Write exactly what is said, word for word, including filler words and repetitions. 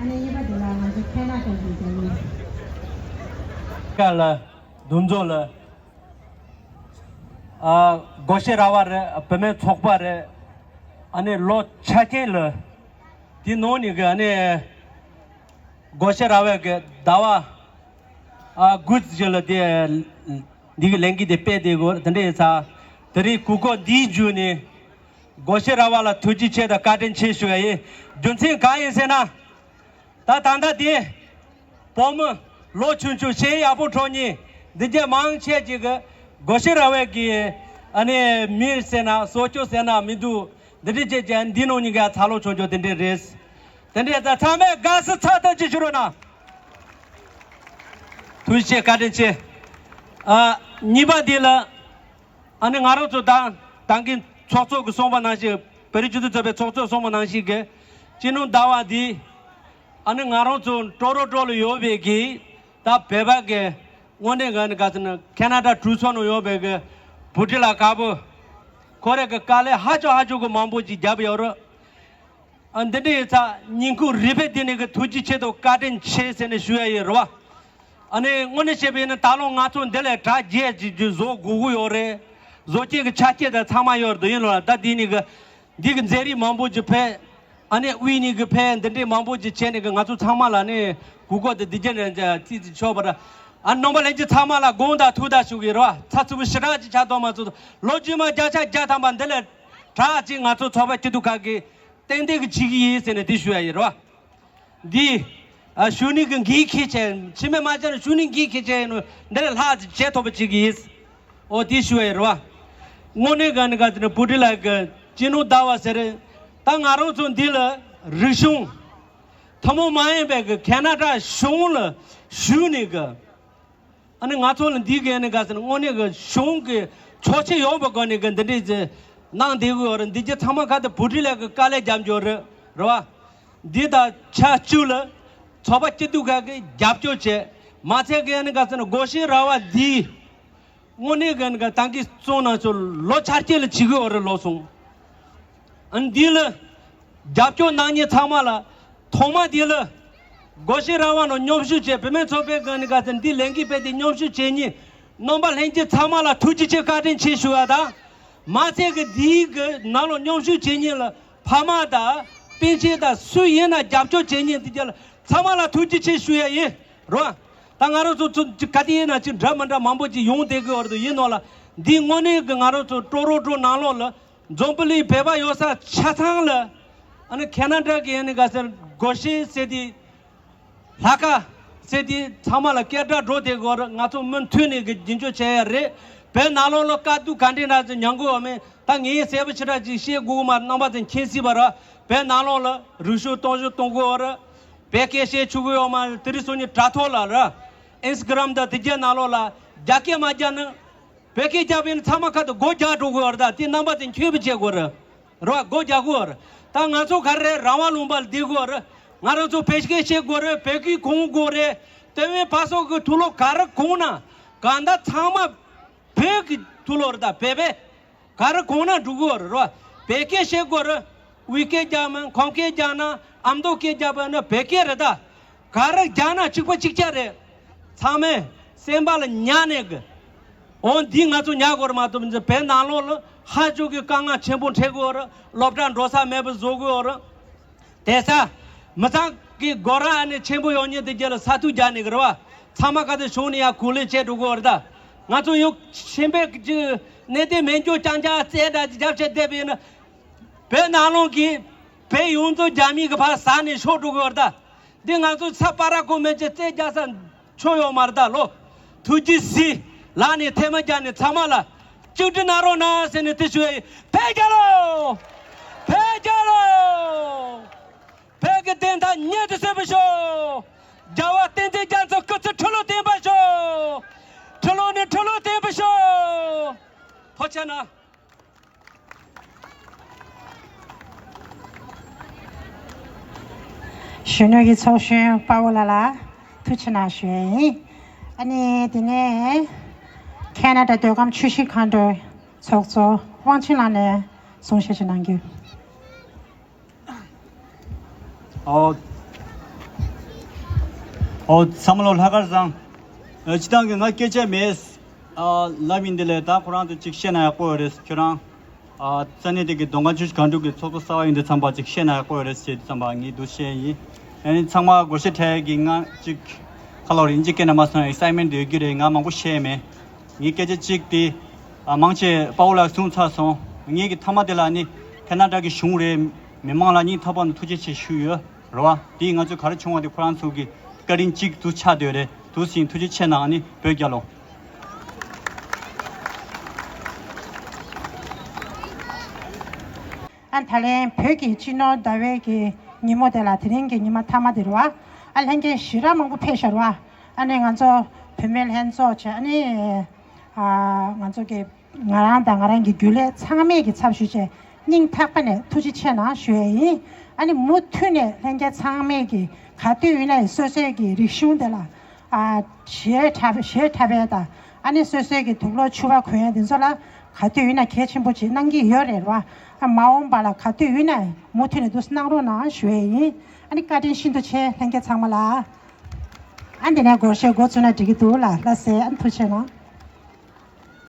གཉིས་པ་དེ་ལ་ང་ཚོ་ཁེ་ན་ཌ་གི་རྒྱལ་ཡོངས། ཀ་ལ། འདུ་འཛོམས་ལ། ཨ། སྒོ་ཤེས་ར་བ་རེད། བུད་མེད་ཚོགས་པ་རེད། ཨ་ནི་ལོ་ཆ་རྐྱེན་ལ། དེ་ནང་ནས་གི་ཨ་ནི། སྒོ་ཤེས་ར་བའི་གི་ཟླ་བ། ཨ། དགུ་ཙམ་ཞིག་ལ་དེ། འདི་གི་ལས་འགུལ་དེ་སྤེལ་བསྡད་དགོས་དེ་འདྲ་ཡིན་ཙང་། དེ་རིང་གོ་སྐབས་འདིའི་མཇུག་ནས། སྒོ་ཤེས་ར་བ་ལ་ཐུགས་རྗེ་ཆེ་དང་བཀའ་དྲིན་ཆེ་ཞུ་ཡ་ཡིན། རྒྱུ་མཚན་གང་ཡིན་ཟེར་ན། ད་ད་ལྟ་དེ། བུ་མོ་ལོ་ཆུང་ཆུང་གཞས་ཡག་པོ་འཁྲབ་མཁན་འདི་གྱད་མང་ཆེ་ཅིག་གི་སྒོ་ཤེས་ར་བའི་གི་ཨ་ནི་མི་ཟེར་ན་བཟོ་བཅོས་ཟེར་ན་མི་འདུག་འདི་འདྲ་བྱས་ཀྱང་འདི་ནང་ཉིད་ཀྱི་ཚ་ལོ་ཆུང་ཆུང་དེ་འདྲ་རེད། དེ་འདྲ་ཡིན་ཙང་ཚང་མས་དགའ་བསུ་ཚ་ཐག་ཆོད་ཞུ་རོགས་གནང་། ཐུགས་རྗེ་ཆེ། བཀའ་དྲིན་ཆེ། ཨ། གཉིས་པ་འདི་ལ། ཨ་ནི་ང་རང་ཚོ་ད་ད་གིན་ཚོགས་གཙོ་གིས་གསུངས་པ་ནང་བཞིན། བོད་རིགས་སྤྱི་མཐུན་ཚོགས་པའི་ཚོགས་གཙོས་གསུངས་པ་ནང་བཞིན་གྱི་སྤྱི་ནོར་ཟླ་བ་འདི། ཨ་ནི་ང་རང་ཚོ་ཀྲོ་རོན་ཀྲོ་ལ་ཡོད་པའི་གི་ད་བོད་པ་གི་དངོས་གནས་ག་ནི་ག་ཟེར་ན་ཁེ་ན་ཌ་གྲོས་ཚོགས་ནང་ཡོད་པའི་གི་བུ་ཁྲིད་ལགས་དཀར་པོ། ཁོ་རེ་གི་དཀའ་ལས་ཧ་ཅང་ཧ་ཅང་གི་མང་པོ་ཅིག་བརྒྱབ་ཡོད་རེད། ཨ། འདི་འདྲ་ཡིན་ཙང་ཉིན་གུང་རེ་བས་འདི་ནས་གི་ཐུགས་རྗེ་ཆེ་དང་བཀའ་དྲིན་ཆེ་ཟེར་ནས་ཞུ་ཡ་ཡིན་རེད་བ། ཨ་ནི་དངོས་གནས་བཤད་པ་ཡིན་ན་ད་ལོ་ང་ཚོ་འདི་ལས་གྲ་རྒྱས་ཀྱི་རྒྱུ་བཟོ་དགོས་ཀྱི་ཡོད་རེད། བཟོ་སྤྱད་ཀྱི་ཆ་རྐྱེན་དང་ཚང་མ་ཡོད་རེད་དོ། ཡིན་ལ་ད་འདི་ནས་གི་འདི་གི་མཛད་རིམ་མང་པོ་ཅིག་ཕེབས། ཨ་ནི་དབུས་ནས་གི་ཕེབས། འདི་འདྲའི་མང་པོ་ཅིག་བྱས་ནས་གི་ང་ཚོ་ཚང་མ་ལ་ནི་གོ་སྐབས་དེ་འདི་རྒྱ་ནས་ཅི་ཅི་ཆོག་པ་ར། ཨ། རྣམ་པ་ལྷན་རྒྱས་ཚང་མ་ལ་དགོངས་དག་ཐུགས་དག་ཞུ་གི་རེད་བ། ཚ་ཚུ་བུ་ཞེ་དྲག་ཅིག་ཆགས་ཐུབ་མ་ཚུགས། ལོ་རྗེས་མ་བརྒྱ་ཆ་བརྒྱ་ཐམ་པ་འདི་ལས་དྲག་ཅིག་ང་ཚོ་ཚོགས་པ་སྐྱིད་སྡུག་ཁག་གི་ཏན་ཏན་གྱི་བྱེད་ཀྱི་ཡིན་ཟེར་ནས་འདི་ཞུ་ཡ་ཡིན་རོ། འདི། ཨ། ཞུ་ནི་གི་འགན་འཁྱེར་བྱས། ཕྱི་མི་མ་བྱས་ན་ཞུ་ནི་འགན་འཁྱེར་བྱས་ཡིན་ནོ། འདི་ལས་ལྷག་ཅིག་བྱེད་ཐུབ་པ་བྱེད་ཀྱི་ཡིན། ཨོ་དེ་ཞུ་ཡ་ཡིན་རོ། དངོས་གནས་ག་ནི་ག་དེ་ནི་བུ་ཁྲིད་ལགས་ཀྱི་སྤྱི་ནོར་ཟླ་བ་ཟེར། ད་ང་རང་ཚོ་འདི་ལ་རིག་གཞུང་ཐུན་མོང་མ་ཡིན་པའི་གི་ཁེ་ན་ཌ་གཞུང་ལ་ཞུ་ནི་གི། ཨ་ནི་ང་ཚོ་ལ་འདི་གའི་ནི་ག་ཟེར་ན་དངོས་གནས་ཀྱི་གཞུང་གི་ཆོག་མཆན་ཡོད་པའི་སྒོ་ནས་ཀྱི་འདི་འདྲའི་ཅིག་གནང་བསྡད་ཀྱི་ཡོད་རེད། འདི་རྒྱུ་ཚང་མ་ག་དེ་བུ་ཁྲིད་ལགས་ཀྱི་དཀའ་ལས་རྒྱབ་འཇོག་རེད་རེད་བ། འདི་དང་ཆ་བཅུ་ལ་ཚོགས་པ་སྐྱིད་སྡུག་ཁག་གིས་རྒྱབ་སྐྱོར་བྱས། མ་ཚད་ཀྱི་ཨ་ནི་ག་ཟེར་ན་སྒོ་ཤེས་ར་བ་འདི་དངོས་གནས་ཀྱི་ཨ་ནི་ག་ད་གིན་གསུངས་ནང་ཚོ་ལོ་ཆ་རྐྱེན་ལ་བྱེད་ཀྱི་ཡོད་རེད་ལོ་སོང་། ཨ་ནི་འདི་ལ་རྒྱབ་སྐྱོར་གནང་མཁན་ཚང་མ་ལ། ཐོག་མ་དེ་ལ་སྒོ་ཤེས་ར་བ་ནང་མཉམ་ཞུགས་བྱས། བུད་མེད་ཚོགས་པའི་སྒང་ནས་ག་ཚོད་འདི་ལས་འགུལ་སྤེལ་ཏེ་མཉམ་ཞུགས་བྱས་མཁན་རྣམ་པ་ལྷན་རྒྱས་ཚང་མ་ལ་ཐུགས་རྗེ་ཆེ་བཀའ་དྲིན་ཆེ་ཞུ་བ་དང་། མ་ཚད་ཀྱི་འདིའི་གི་ནང་ལ་མཉམ་ཞུགས་བྱེད་མཁན་ལ་ཕ་མ་དང་སྤུན་མཆེད་དང་སུ་ཡིན་ན་རྒྱབ་སྐྱོར་བྱེད་མཁན་དེ་ག་ལ་ཚང་མ་ལ་ཐུགས་རྗེ་ཆེ་ཞུ་ཡ་ཡིན་རོ། ད་ང་རང་ཚོ་ཚོ་ག་དེ་ཡིན་ན་ཅིག་འདྲ་མི་འདྲ་མང་པོ་ཅིག་ཡོང་བསྡད་ཀྱི་ཡོད་རེད་དོ། ཡིན་ནོ་ལ་འདི་དངོས་གནས་ཀྱི་ང་རང་ཚོ་ཀྲོ་རོན་ཀྲོ་ནང་ལོགས་ལ། འཛམ་བུ་གླིང་བོད་པ་ཡོད་ས་ཆ་ཚང་ལ། ཨ་ནི་ཁེ་ན་ཌ་གི་ཨ་ནི་ག་ཟེར་སྒོ་ཤེས་ཟེར་དེ། ལྷ་ཁང་ཟེར་དེ་ཚང་མ་ལ་སྐད་གྲགས་འགྲོ་དེ་གོ་ར། ང་ཚོ་མུ་མཐུད་ནས་གི་རྒྱུན་སྐྱོང་བྱས་ཡ་རེད། བོད་ནང་ལོགས་ལ་དཀའ་སྡུག་ག་འདྲ་ན་ཚོ་མྱོང་གི་ཡོད་མེད་ད་ངས་གསལ་པོ་ཞེ་དྲག་ཅིག་བཤད་དགོས་མ་རྣམ་པ་ཚོས་མཁྱེན་སྲིད་པ་ར། བོད་ནང་ལོགས་ལ་རིག་གཞུང་གཏོར་བཤིག་གཏོང་གི་ཡོད་ར། བོད་སྐད་བཤད་ཆོག་གི་ཡོད་མ་རེད། དེ་རིང་སང་ཉིན་དྲ་ཐོག་ལ་ར། ཨིན་སི་ཊ་གྷི་རམ་དང་དེ་གྱད་ནང་ལོགས་ལ་རྒྱ་སྐད་མ་རྒྱག་ན། བོད་སྐད་རྒྱག་པ་ཡིན་ན་ཚང་མ་ཁ་ཐུག་སྒོ་རྒྱག་འགྲོ་དགོས་བ་རེད། ད་དེ་རྣམ་པ་ཚོས་མཁྱེན་པ་བྱེད་དགོས་རེད། རེད་བ། སྒོ་རྒྱག་དགོས་བ་རེད། ད་ང་ཚོ་ག་རེ་རང་དབང་ལུང་པ་ལ་བསྡད་དགོས་བ་རེད། ང་རང་ཚོ་བོད་སྐད་བཤད་དགོས་རེད། བོད་སྐད་གོ་དགོས་རེད། ལྟེ་བའི་བར་སོག་གི་དུག་ལོག་ག་རེ་གོན་ན་གང་ལྟར་ཚང་མ་བོད་ཀྱི་དུག་ལོག་རེད། ད་བོད་པས་ག་རེ་གོན་ན་འགྲིག་གི་རེད། རེད་བ། བོད་སྐད་བཤད་དགོས་རེད། དབུས་སྐད་རྒྱག་མིན། ཁམས་སྐད་རྒྱག་ན། ཨ་མདོ་སྐད་རྒྱག་པ་ན་བོད་སྐད་རེད་ད། ག་རེ་རྒྱག་ན་གཅིག་པ་གཅིག་རྐྱང་རེད། ཚང་མས་སེམས་པ་ལ་ཉར་ནས་གི། འོ་འདི་ང་ཚོ་ཉར་དགོས་རེད་མ་གཏོགས། བོད་ནང་ལོགས་ལ་ཧ་ཅང་གི་དཀའ་ངལ་ཆེན་པོ་འཕྲད་དགོས་རེད། སློབ་གྲྭ་འགྲོ་ས་མེད་པ་བཟོ་དགོས་རེད། དེ་ས་མི་ཚང་གི་སྒོ་ར་ཨ་ནི་ཆེན་པོ་ཡོང་མཁན་དེ་གྱད་ལ་ས་ཐུག་རྒྱག་ནས་གི་རེད་བ། ཚང་མ་ག་དེ་བྱུང་ནས་ཡང་གོ་ལེ་བྱས་འགྲོ་གི་ཡོད་རེད་ད། ང་ཚོ་ཡོད་ཆེན་པོའི་གི་གནད་དོན་མེད་འཇོག་རྐྱང་རྐྱང་རྩེ་འདྲ་ཅིག་རྒྱབ་བྱས་བསྡད་པ་ཡིན་ན། བོད་ནང་ལོགས་ཀྱི་བོད་ཡོངས་རྫོགས་རྒྱ་མི་གི་ཕར་ཟག་ནས་ཤོར་འགྲོ་གི་ཡོད་རེད་ད། འདི་ང་ཚོ་ཚ་པ་ར་ཁོ་མེད་ཅེ་རྩེ་རྒྱག་ས་ཆོ་ཡོད་མ་རེད་ད་ལོ། ཐུགས་རྗེ་གཟིགས་ལགས་ནས་ཐལ་མོ་སྦྱར་ནས་ཚང་མ་ལ་གཅིག་སྒྲིལ་གནང་རོགས་གནང་ཟེར་ནས་དེ་ཞུ་ཡ་ཡིན། བོད་རྒྱལ་ལོ། བོད་རྒྱལ་ལོ། བོད་ཀྱི་བདེན་མཐའ་མྱུར་དུ་གསལ་བར་ཤོག། རྒྱལ་བ་བསྟན་འཛིན་རྒྱ་མཚོ་སྐུ་ཚེ་ཁྲི་ལོ་བརྟན་པར་ཤོག། ཁྲི་ལོ་ནས་ཁྲི་ལོ་བརྟན་པར་ཤོག། ཐུགས་རྗེ་གནང་། གཞོན་ནུ་ཡི་ཚོགས་གཞོན་དཔའ་བོ་ལགས་ལ་ཐུགས་རྗེ་གནང་ཞུ་ཡ་ཡིན། ཨ་ནི་དེ་ནས་ཁེ་ན་ཌ་མདོ་ཁམས་ཆུ་བཞི་སྒང་དྲུག་ཚོགས་གཙོ་དབང་ཆེན་ལགས་ནས་གསུང་བཤད་ཅིག་གནང་རྒྱུ། ཨོ། ཨོ་ཚང་མ་ལོ་ལྷག་དཀར་བཟང་། ཨ་སྤྱི་བཏང་གི་ང་སྐད་ཆ་མེད། ཨ་ལབ་ཡིན་དེ་ལས་ད་ཁོ་རང་ཚོ་ཅིག་བཤད་ན་ཡག་པོ་ཡོད་རེད། ཁྱོད་རང་ཨ་ས་གནས་དེ་གི་མདོ་ཁམས་ཆུ་བཞི་སྒང་དྲུག་གི་ཚོགས་གཙོ་གསར་པ་ཡིན་དུས་ཙམ་པ་ཅིག་བཤད་ན་ཡག་པོ་ཡོད་རེད་ཟེར་དུས་ཙམ་པ་ངས་འདུག་བཤད་ཡིན། ཨ་ནི་ཚང་མ་སྒོར་གཞས་འཁྲབ་ཡས་ཀྱི་ང་ཅིག་ཁ་ལོ་རིན་ཅིག་སྐད་ན་མ་སོང་ཡ་ཨེག་སའེཊ་མེན་ཊི་ཡོད་ཀྱི་རེད། ང་མང་པོ་བཤད་མེད། ངའི་སྐད་ཆ་གཅིག་དེ། ཨ་མང་ཆེ་དཔའ་བོ་ལགས་གསུངས་ཚར་སོང་། ངེད་ཀྱི་མཐའ་མ་དེ་ལ་ནི་ཁེ་ན་ཌ་གི་གཞུང་རེད། མི་མང་ལ་སྙིང་ཐག་པ་ནས་ཐུགས་རྗེ་ཆེ་ཞུས་ཡོད་རེད་བ། དེ་ང་ཚོས་ག་རེ་བྱུང་བ་དེ་ཁོ་རང་ཚོ་གི་བཀའ་དྲིན་གཅིག་ཏུ་ཆགས་བསྡད་རེད། དུ་ཟིན་ཐུགས་རྗེ་ཆེ་གནང་ནི་བོད་རྒྱལ་ལོ། ཨ་ད་ལན་བོད་ཀྱི་སྤྱི་ནོར་ཟླ་བའི་གི་ཉིན་མོ་དེ་ལ་དེ་རིང་གི་ཉི་མ་མཐའ་མ་དེ་རེད་བ། ཨ་ལྷན་རྒྱས་ཞེ་དྲག་མང་པོ་ཕེབས་ཤག་རེད་བ། ཨ་ནི་ང་ཚོ་བུད་མེད་ལྷན་ཚོགས་བྱས་ཨ་ནི། ང་ཚོ་གི་ང་རང་དང་ང་རང་གི་རྒྱུན་ལས་ཚང་མས་ཀྱི་ཚབ་ཞུས་བྱས་སྙིང་ཐག་པ་ནས་ཐུགས་རྗེ་ཆེ་གནང་ཞུ་ཡས་ཡིན། ཨ་ནི་མུ་མཐུད་ནས་ལྷན་རྒྱས་ཚང་མས་ཀྱི་ག་དུས་ཡིན་ན་ཡང་སོ་སོའི་གི་རིག་གཞུང་དེ་ལ་ཨ་ཞེ་དྲག་ཞེ་དྲག་པས་དང་ཨ་ནི་སོ་སོའི་གི་དུག་སློག་ཕྱུ་པ་གོན་ཡས་དེ་ཚོ་ལ་ག་དུས་ཡིན་ན་གལ་ཆེན་པོ་ཅིག་གནང་གི་ཡོད་རེད་བ། ཨ་མ་འོངས་པ་ལ་ག་དུས་ཡིན་ན་ཡང་མུ་མཐུད་ནས་འདུག་གནང་རོགས་གནང་ཞུ་ཡས་ཡིན། ཨ་ནི་བཀའ་དྲིན་ཤིན་ཏུ་ཆེ་ལྷན་རྒྱས་ཚང་མ་ལ། ཨ་འདི་ནས་སྒོར་གཞས་འགོ་བཙུགས་ན་འགྲིག་གི་འདུག་ལ་ལ་ཟེར། ཨ་ཐུགས་རྗེ་གནང་།